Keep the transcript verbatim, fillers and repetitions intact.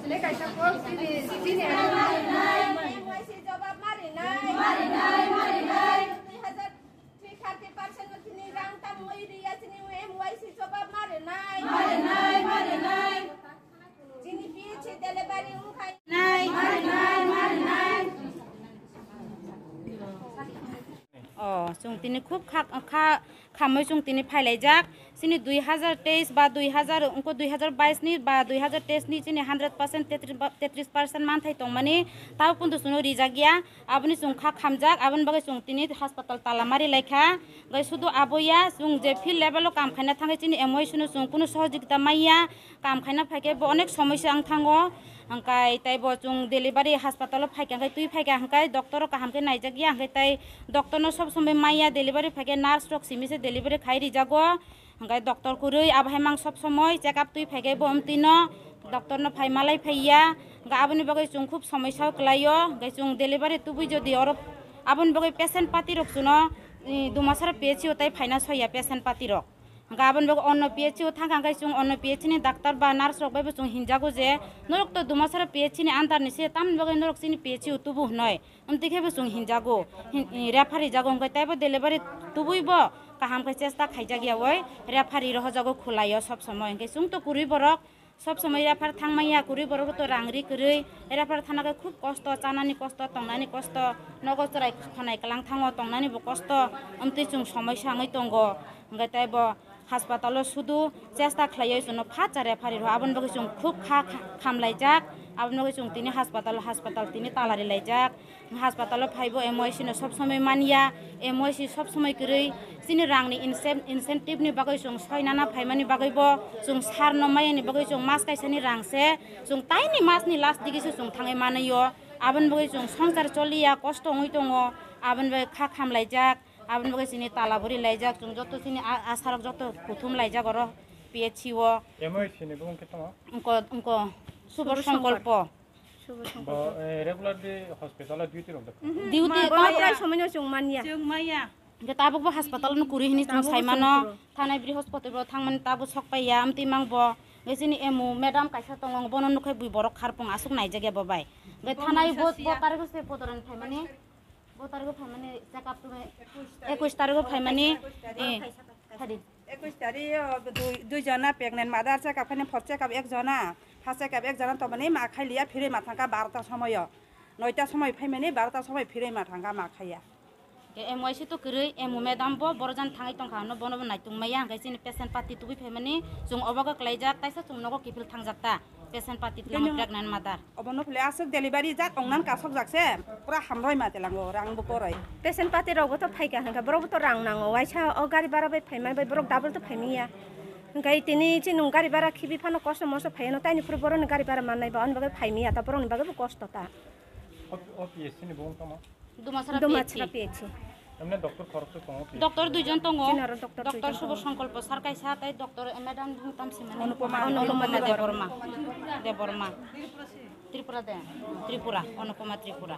Tei kaisa kok chini, chini M Y C jobab mari nai. Mari nai, mari nai. Dui hazar, three thirty percent no chini rang tangwi riya chini M Y C jobab mari nai. Mari nai, mari nai. Chini P H C delivery wngkhai. Nai, mari nai, mari nai. Oh, chwng tini khub kha, kha, khamwi chwng tini phailaijak. Chini dui hazar teis ba dui hazar, wngkha dui hazar bais ni ba dui hazar teis ni chini hundred percent, tetris percent manthai tongmani, tabo kuntu chwngno rijak ya. Aboni chwng kha khamjak, aboni bagwi chwng tini hospital tala mari laikha. Gai sudu abo ya, chwng je field level o kam khaina thangwi chini M Y C no chwng kunu sohojogita manya. Kam khaina phaikhe bo onek somosya wng thango, hwnkhe tei bo chwng delivery hospital o phaikha hwnkhe twi phaikha hwnkhe doctor o kaham khe naijak ya, hwnkhe tei doctor no sob somoi manya delivery phaikhe nurse rok simi se delivery khai rijago, hwnkhe doctor kwrwi abo hai mang sob somoi check up twi phaikhe bo omtwi no doctor no phai malai phaiya, hwnkhe aboni bagwi chwng khub somosya o kwlaio, hwnkhe chwng delivery tubui jodi oro aboni bagwi patient pati rok chwngno, i, Dumasara P H C o tei phaina soiya patient pati rok. Hwnkhe aboni bagwi onno P H C o thangkha, hwnkhe chwng onno P H C ni doctor ba nurse rok bai bo chwng hinjago je, norok to Dumasara P H C ni under ni se, tamni bagwi norok chini P H C o tubu hwnwi, amtwi khe bo chwng hinjago, hin-, refer rijago, hwnkhe teibo delivery tubui bo kaham khe chesta khaijak yaui refer rohojago khwlaio sob somoi, hwnkhe chwng to kwrwi borok. Sob somoi refer thangmanya kwrwi borok to rang ri kwrwi, refer thana khe khub kosto, chanani kosto, tongnani kosto, nogo chwrai khonai kwlang thango, tongnani bo kosto, amtwi chwng somoi sangwi tongo. Hwnkhe tei bo hospital o sudu chesta khlaiwi chwngno phatsa refer rw, aboni bagwi chwng khub kha, kha, khamlaijak, aboni bagwi chwng tini hospital, hospital tini tala rilaijak. Hospital o phaibo M Y C no sob somoi manya, M Y C sob somoi kwrwi chini rangni incen-, incentive ni bagwi chwng soinana phaimani bagwi bo chwng sar no mayani bagwi chwng mas kaisa ni rang se chwng taini mas ni last digi se chwng thangwi manwi o, aboni bagwi chwng swngchar choliya kosto wngwi tongo, aboni bagwi kha khamlaijak, aboni bagwi chini tala buri laijak, chwng joto chini a-, asarok joto kuthum laijak oro P H C o. M Y C ni bumung khe tamo? Wngko, wngko Subor Songkolpo. Bo, eh, regularly hospital o duty rok da? Duty ma, to prai somoino chwng manya. Chwng manya. Hwnkhe tabuk bo hospital no kwrwi hwnwi chwng saimano. Thanai Brihospotibaro thangmani tabuk sok paiya, amtwi mang bo. Hwnkhe chini emu madam kaisa tongo, bono nukhai bui borok kharpung aswk naijakya bo bai. Hwnkhe thanai bo, bo tarikh se podoran phaimani. Bo tarikh phaimani check up tumi. Ekush tarikh phaimani, eh, phadi. Ekush tarikh o dui, dui jona pregnant mother check up khaina, first check up ek jona, first check up ek jona tongmani ma khai liya, phirwi ma thangkha barota somoyo, noita somoi phaimani, barota somoi phirwi ma thangkha ma khaiya. Ke M Y C to kwrwi, emu madam bo boro jani thangwi tongkha, hwnwi bono bo naitung maya, hwnkhe chini patient party tubui phaimani, chwng obo khe klaijak, taisa chwng nogo kiphil thangjak ta. Patient party twlangma pregnant mother. Obono phile aswk delivery jak ongnan kasok jak se, pura hamroi ma telango, rang bo poroi. Patient party rok bo to phaikha hwnkha, borok bo to rang nango, waisa o gari bara bai phaimani bai borok double to phaimiya. Hwnkha tini chini gari bara khibi phano kosto mosto phaiya no, taini phuru borok ni gari bara mannai ba, oni bagwi phaimiya ta, borok ni bagwi bo kosto ta. O P S C ni bo wng tongma? Dumasra Dumasra P H C. P H C. Emne doctor khoroksa tongo ki? Doctor duijon tongo. Chini aro doctor Doctor duijon Subor tongo. Songkolpo sir kaisa, tei doctor madam bung tamsimani. Onupama. Onupama Debbarma. Debbarma. Tripura de. Tripura. Onupama Tripura.